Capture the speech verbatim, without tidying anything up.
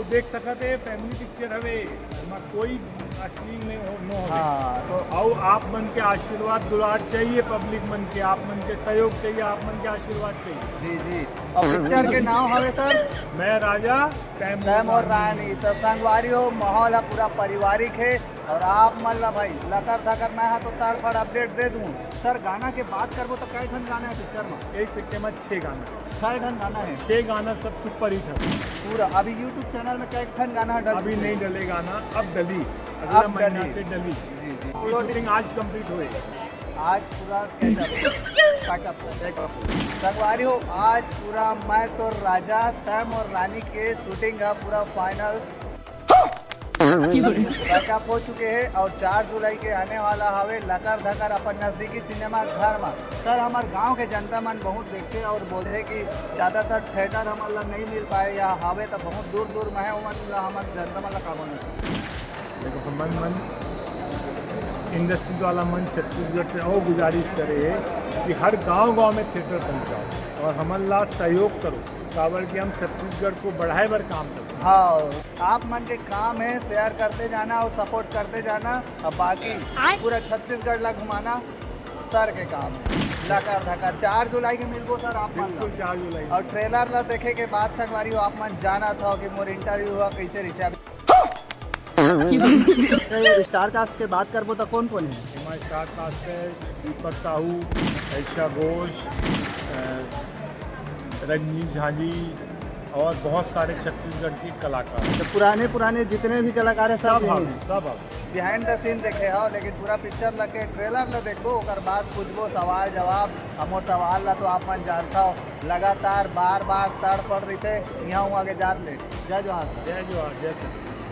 देख सकत हे, फैमिली पिक्चर हवे, एमा कोई अश्लील नहीं हो, नो हवे। हाँ, तो अउ आप मन के आशीर्वाद दुलार चाहिए, पब्लिक मन के, आप मन के सहयोग चाहिए, आप मन के आशीर्वाद चाहिए। जी जी। और पिक्चर के नाम हवे सर मैं राजा, तैं मोर तैं मोर रानी। तो संगवारी हो, माहौल है पूरा पारिवारिक है। और आप मन ला भाई लकर धकर मैं हा तो तड़फड़ अपडेट दे दूँ। सर, गाना के बात करबो तो कई ठन गाना है पिक्चर में? एक पिक्चर में छह गाना, छह ठन गाना है। छह गाना सब सुपर हिट है। पूरा अभी यूट्यूब चैनल में कई ठन गाना है, डल अभी चुके नहीं हैं। डले गाना, अब डली, अगला अब महीना डली। से डली। जी जी। पूरी शूटिंग आज कंप्लीट हुई। आज पूरा कैचअप, पैकअप, पैकअप। संगवारी हो, आज पूरा मैं तो राजा, तैं मोर रानी के शूटिंग है पूरा फाइनल पैकअप हो चुके हैं। और चार जुलाई के आने वाला हवे लकर धकर अपन नजदीकी सिनेमा घर में। सर, हमार गांव के जनता मन बहुत देखते और बोलते कि ज़्यादातर थिएटर हमन ला नहीं मिल पाए या हवे तो बहुत दूर दूर में है, उमन ला हमर जनता मन ला का बोलना चाहिए? देखो, हमन मन इंडस्ट्री वाला मन छत्तीसगढ़ से और गुजारिश करे कि हर गांव गांव में थिएटर पहुंचाओ और हमन ला सहयोग करो, काबर कि हम छत्तीसगढ़ को बढ़ाए बर काम करते हैं। हाँ, आप मन के काम है शेयर करते जाना और सपोर्ट करते जाना। अब बाकी पूरा छत्तीसगढ़ ला घुमाना सर के काम है। लकर धकर चार जुलाई के मिलबो सर आप मन बिल्कुल ला। चार जुलाई। और ट्रेलर ला देखे के बाद संगवारी हो, आप मन जाना था कि मोर इंटरव्यू हुआ कैसे रही। स्टार कास्ट के बात करबो तो कौन कौन है? एमा स्टार कास्ट है दीपक साहू, ऐशा घोष, अ, रजनी झांझी और बहुत सारे छत्तीसगढ़ के कलाकार। तो पुराने पुराने जितने भी कलाकार हैं, सब सब यही हम हैं। सब हम बिहाइंड द सीन देखे हो, लेकिन पूरा पिक्चर लग के ट्रेलर ला देखबो, ओकर बाद पूछबो सवाल जवाब। हमर सवाल ला तो आप मन जानता हो, लगातार बार बार तड़ पड़ रही थे यहाँ हुआ के जात ले। जय जोहार। जय जोहार, जय छत्तीसगढ़।